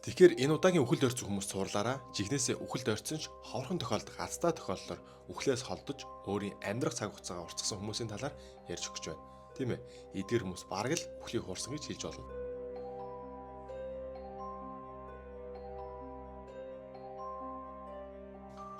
Тэгэхээр энэ удаагийн үхэлд ойрцсон хүмүүс цуурлаараа жигнэсээ үхэлд ойрцсон ч ховорхон тохиолдох азтай тохиолдлоор үхлээс холдож өөрийн амьдрах цаг хугацаагаа уртгасан хүмүүсийн талаар ярьж өгч байна. Тийм ээ. Эдгээр хүмүүс бараг л үхлийг хуурсан гэж хэлж болно.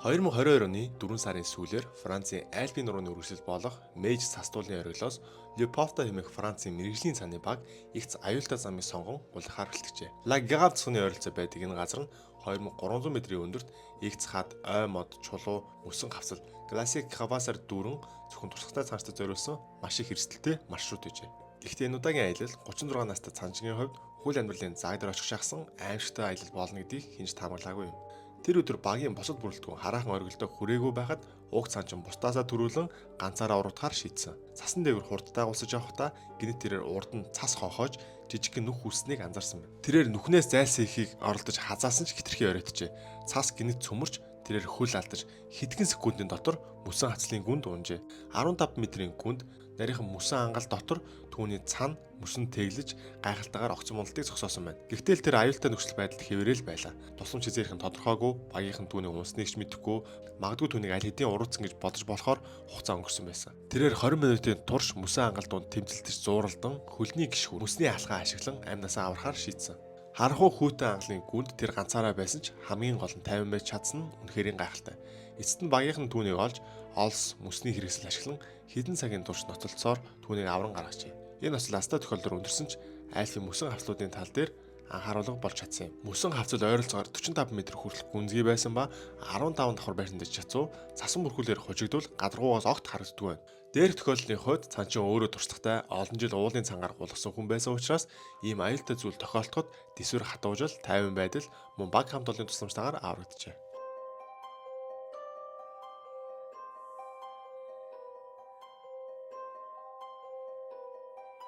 2022 оны 4 сарын сүүлээр Францын Альпийн нурууны үргэлжлэл болох Мейж цастуулын оргилоос Le Pofta хэмээх Францын мэргэжлийн цааны баг ихц аюултай замыг сонгон гулгахаар бэлтгэжээ. La Gave цэсний ойролцоо байдаг энэ газар нь 2300 метрийн өндөрт ихц хад, ой мод, чулуу, мөсөн хавцал, классик хавасаар дүүрэн зөвхөн туршлагатай цаанчдад зориулсан маш их эрсдэлтэй маршрут байжээ. Гэхдээ энэ удаагийн аялал 36 настай цанчгийн хувьд хөл амьдралын заг дээр очих шахсан аимшигтай аялал болно гэдгийг хинж таамаглаагүй юм. Тэр өдөр багийн босод бүрэлдэхүүн хараахан оргилдоо хүрээгүй байхад уг цанчин бусдаасаа төрүүлэн ганцаараа уруудахаар шийдсэн. Цасан дээгүүр хурдтай гулсаж явахдаа гинэт тэрээр урд нь цас хонхоож жижигхэн нүх хүсснийг анзаарсан байна. Тэрээр нүхнээс зайлсхийхийг оролдож хазаасан ч хитрхи оройтжээ. Цас гинэт цөмөрч тэрээр хөл алдаж хэдхэн секундын дотор мөсөн хацлын гүнд унжээ. 15 метрийн гүнд нарийнхан мөсөн ангал дотор түүний цан мөсөн тэглэж гайхалтайгаар огцон муналтыг зогсоосон байна. Гэхдээ л тэр аюултай нөхцөл байдалд хэвээрэл байлаа. Тусламж хизээрхэн тодорхойгүй, багийнхан түүний унсныг ч мэдэхгүй, магадгүй түүнийг аль хэдийн уруутсан гэж бодож болохоор хугацаа өнгөрсөн байсан. Тэрээр 20 минутын турш мөсөн ангал дунд тэмцэлдэж зууралдан хөлний гишгүүр мөсний алхаа ашиглан амьнасаа аврахаар шийдсэн. Харанхуй хүйтэн ангалын гүнд тэр ганцаараа байсан ч хамгийн гол нь 50 байж чадсан нь үнэхэрийн гайхалтай. Эцэст нь багийнхан түүнийг олж олс мөсний хэрэгсэл ашиглан хэдэн цагийн турш ноцолцоор түүнийг авран гаргажээ. Энэ ноцол астай тохиолдолд өндөрсөн ч айлын мөсөн хавцлуудын тал дээр анхааруулга болж чадсан юм. Мөсөн хавцал ойролцоогоор 45 м хүртэл гүнзгий байсан ба 15 давхар байшин дээр чацуу цасан бүрхүүлээр хужигдвал гадаргуугаас огт харагддаггүй байна. Дээрх тохиолдлын хувьд цанчин өөрөө туршлагатай олон жил уулын цангаар гулгасан хүн байсан учраас ийм аюултай зүйл тохиолдоход төсвөр хатуужил, тайван байдал мөн баг хамт олонны тусламжтайгаар аврагджээ.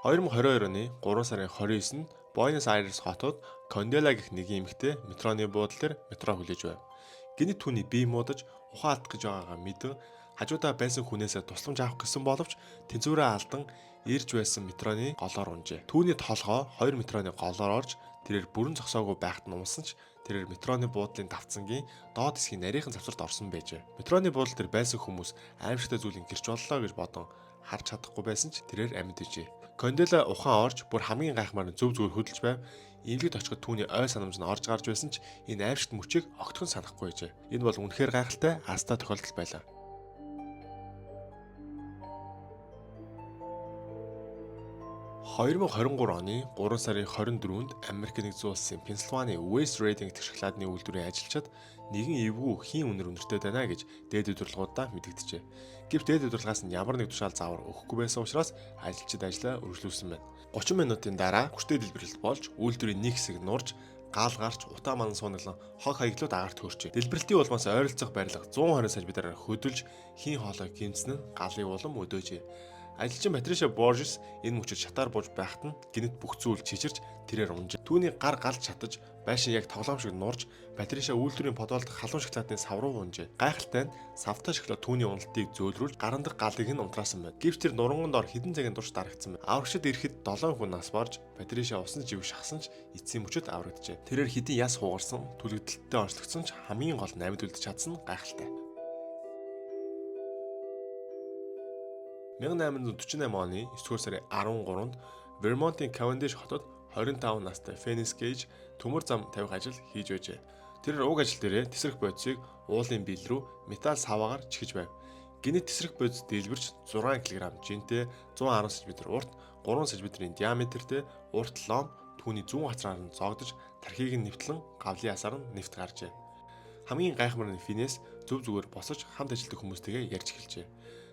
2022 оны 3 сарын 29-нд Буэнос Айрес хотод Кондела гэх нэгэн эмэгтэй метроны буудлын дээр метро хүлээж байв. Гэнэт түүний бие муудаж ухаан алдах гэж байгаагаа мэдэн хажуудаа байсан хүнээсээ тусламж авах гэсэн боловч тэнцвэрээ алдан ирж байсан метроны голоор унжээ. Түүний толгой 2 метроны голоор орж тэрээр бүрэн зогсоогүй байхад нь унсан ч тэрээр метроны буудлын давтсангийн доод хэсгийн нарийнхан завсарт орсон байжээ. Метроны буудлын дээр байсан хүмүүс аимшигтай зүйлийн гэрч боллоо гэж бодон харж чадахгүй байсан ч тэрээр амьд ижээ. Кондела ухаан орж бүр хамгийн гайхмаар нь зөв зүгээр хөдөлж байв. Эмнэлэгт очиход түүний ой санамж нь орж гарч байсан ч энэ аимшигт мөчийг огтхон санахгүй байжээ. Энэ бол үнэхээр гайхалтай азтай тохиолдол байлаа. 2023 оны 3 сарын 24-нд Америк нэгдсэн улсын Пенсильвани West Reading гэх шоколадны үйлдвэрийн ажилчид нэгэн эвгүй хийн үнэр үнэртэй байна гэж дээд удирдлагуудаа мэдэгджээ. Гэвч дээд удирдлагаас нь ямар нэг тушаал заавар өгөхгүй байсан учраас ажилчид ажлаа үргэлжлүүлсэн байна. 30 минутын дараа хүчтэй дэлбэрэлт болж үйлдвэрийн нэг хэсэг нурж гал гарч утаа манан суунаглан хог хаяглууд агаарт хөөрчээ. Дэлбэрэлтийн улмаас ойролцоох барилга 120 сантиметраар хөдөлж хийн хоолой гимцэн нь галын улам өдөөжээ. Ажилчин Патриша Боржес энэ мөчөд шатаар бууж байхад нь гинэт бүх зүйл чичирч тэрээр унжээ. Түүний гар галж шатаж байшин яг тоглоом шиг нурж Патриша үйлдвэрийн подволд халуун шоколадны сав руу унжээ. Гайхалтай нь савтай шоколад түүний уналтыг зөөлрүүлж гаран дах галыг нь унтраасан байна. Гэвч тэр нуранганд ор хэдэн цагийн турш дарагдсан байна. Аврагчид ирэхэд 7 хүн нас барж Патриша усан живг шахсан ч эцсийн мөчөд аврагджээ. Тэрээр хэдэн яс хугарсан, түлэгдэлттэй онцлогдсон ч хамгийн гол нь амьд үлдэж чадсан нь гайхалтай. 1848 оны 9-р сарын 13-нд Вермонтын Cavendish хотод 25 настай Фенис Гейж төмөр зам тавих ажил хийж байжээ. Тэр уг ажил дээрээ тэсрэх бодисыг уулын бил рүү металл саваагаар чихэж байв. Гэнэт тэсрэх бодис дэлбэрч 6 кг жинтэй 110 см урт 3 см-ийн диаметртэй урт лом түүний зүүн хацраар нь зоогдож тархийг нь нэвтлэн гавлын ясаар нь нэвт гарчээ. Хамгийн гайхмар нь Финес зөв зүгээр босож хамт ажилладаг хүмүүстэйгээ ярьж эхэлжээ.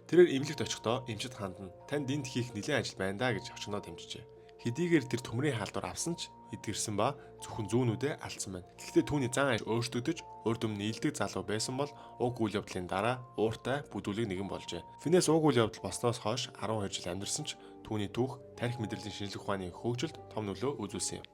Тэрээр эмнэлэгт очихдоо эмчид хандан танд энд хийх нэлээн ажил байна даа гэж очноо дэмжижээ. Хэдийгээр тэр төмрийн халдвар авсан ч эдгэрсэн ба зөвхөн зүүнүүдээ алдсан байна. Гэхдээ түүний зан ажил өөрчлөгдөж урд өмнө нийлдэг залуу байсан бол уг үйл явдлын дараа ууртай бүдүүлэг нэгэн болжээ. Финес уг үйл явдал болсноос хойш 12 жил амьдарсан ч түүний түүх тарих мэдрэлийн шинжлэх ухааны хөгжилд том нөлөө үзүүлсэн юм.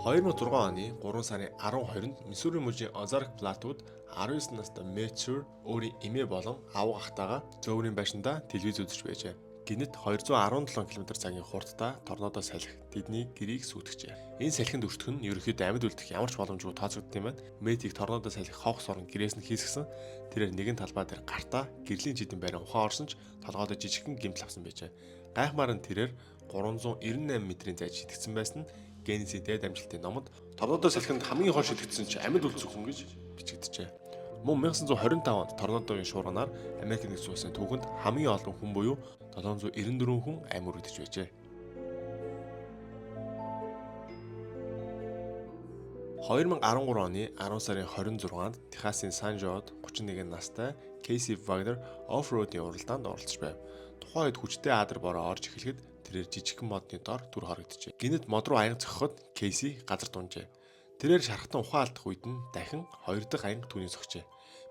2006 оны 3 сарын 12-нд Миссури мужийн Озарк платууд 19 настай Мэтчер өөрийн эмээ болон авга ахтайгаа зөөврийн байшиндаа телевиз үзэж байжээ. Гинэт 217 км цагийн хурдтай торнадо салхи тэдний гэрийг сүйтгэжээ. Энэ салхинд өртөх нь ерөнхийдөө амьд үлдэх ямар ч боломжгүй тооцогдсон юм байна. Мэтиг торнадо салхи ховх сорон гэрээс нь хийсгсэн. Тэрээр нэгэн талбай дээр гартаа гэрлийн жидэн байран ухаан орсон ч толгойдоо жижигхэн гэмтэл авсан байжээ. Гайхмаар нь тэрээр 398 метрийн зайд шидэгдсэн байсан нь Геннисийн дээд амжилтын номонд торнадо салхинд хамгийн хол шидэгдсэн ч амьд үлдсэн хүн гэж бичигджээ. Мөн 1925 онд торнадогийн шуурганаар Америк нэгдсэн улсын түүхэнд хамгийн олон хүн буюу 794 хүн амь өргөдөж байжээ. 2013 оны 10 сарын 26-нд Техасын Сан Жоод 31 настай Кейси Вагнер оффроудын уралдаанд оролцож байв. Тухайн үед хүчтэй адар бороо орж эхлэхэд тэрээр жижигхэн модны дор түр хорогджээ. Гинэт мод руу аянга зөхөхөд Кейси газар дунжээ. Тэрээр шархтан ухаан алдах үед нь дахин хоёр дахь аянга түүнийг сохижээ.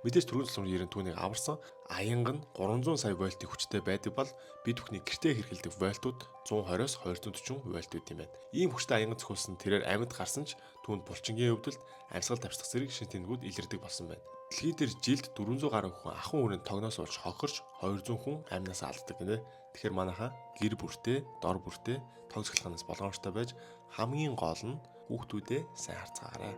Мэдээж түргэн тусламж ирэн түүнийг аварсан аянга нь 300 сая вольтын хүчтэй байдаг бол бид бүхний гэртээ хэрэглэдэг вольтууд 120-оос 240 вольт байт юм байна. Ийм хүчтэй аянга зохиулсан тэрээр амьд гарсан ч түүнд булчингийн өвдөлт, амьсгал давчлах зэрэг шинж тэмдгүүд илэрдэг болсон байна. Дэлхий дээр жилд 400 гаруй хүн ахуйн хүрээнд тогноос болж хохирч 200 хүн амнаас алддаг гинэ. Тэгэхээр манайхаа гэр бүртээ, дор бүртээ тог цахилгаанаас болгоомжтой байж хамгийн гол нь хүүхдүүдээ сайн харцгаарай.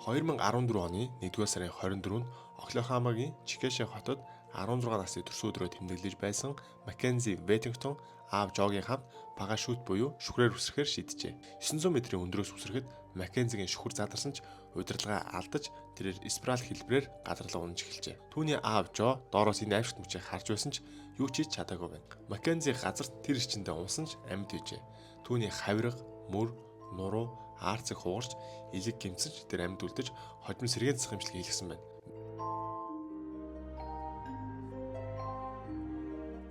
2014 оны 1-р сарын 24-нд Оклахомагийн Чикеша хотод 16 насны төрсөн өдрөө тэмдэглэж байсан Маккензи Веттингтон аав Жогийн хамт парашют буюу шүхрээр үсрэхээр шийджээ. 900 метрийн өндрөөс үсрэхэд Маккензигийн шүхэр задарсан ч удирдлагаа алдаж тэрээр спираль хэлбэрээр газар руу унаж эхэлжээ. Түүний аав Жо доороос энэ аимшигт мөчийг харж байсан ч юу ч хийж чадаагүй байна. Маккензи газарт тэр эрчиндээ унсан ч амьд байжээ. Түүний хавирга, мөр, нуруу, аарцыг хугарч, элэг гэмтсэн ч тэр амьд үлдэж хожим сэргээн засах эмчилгээ хийлгэсэн байна.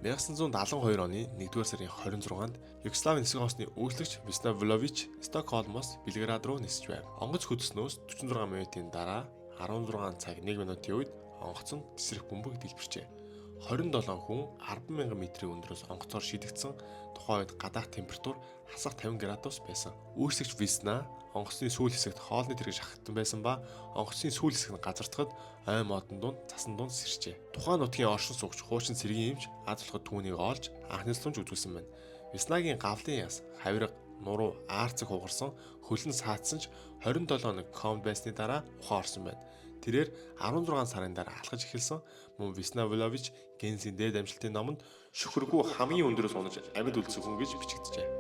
1972 оны 1-р сарын 26-нд Югославийн нисэх онгоцны үйлчлэгч Весна Влович Стокгольмоос Белград руу нисэж байв. Онгоц хөдөлснөөс 46 минутын дараа 16 цаг 1 минутын үед онгоц нь тесрэх бөмбөг дэлбэрчээ. 27 хүн 10,000 метрийн өндрөөс онгоцоор шидэгдсэн. Тухайн үед гадаах температур хасах 50 градус байсан. Үйлчлэгч Весна онгоцны сүүл хэсэгт хоолны тэрэг шахагтан байсан ба онгоцны сүүл хэсэг нь газардахад ой модон дунд цасан дунд сэрчээ. Тухайн нутгийн оршин суугч хуучин цэргийн эмч аз болоход түүнийг олж анхны тусламж үзүүлсэн байна. Веснагийн гавлын яс, хавирга, нуруу, аарцыг хугарсан, хөлн саатсан ч 27 хоног комд байсны дараа ухаан орсон байна. Тэрээр 16 сарын дараа алхаж эхэлсэн. Мөн Весна Влович Генсийн дээд амжилтын номонд шүхэргүй хамгийн өндрөөс унаж амьд үлдсэн хүн гэж бичигджээ.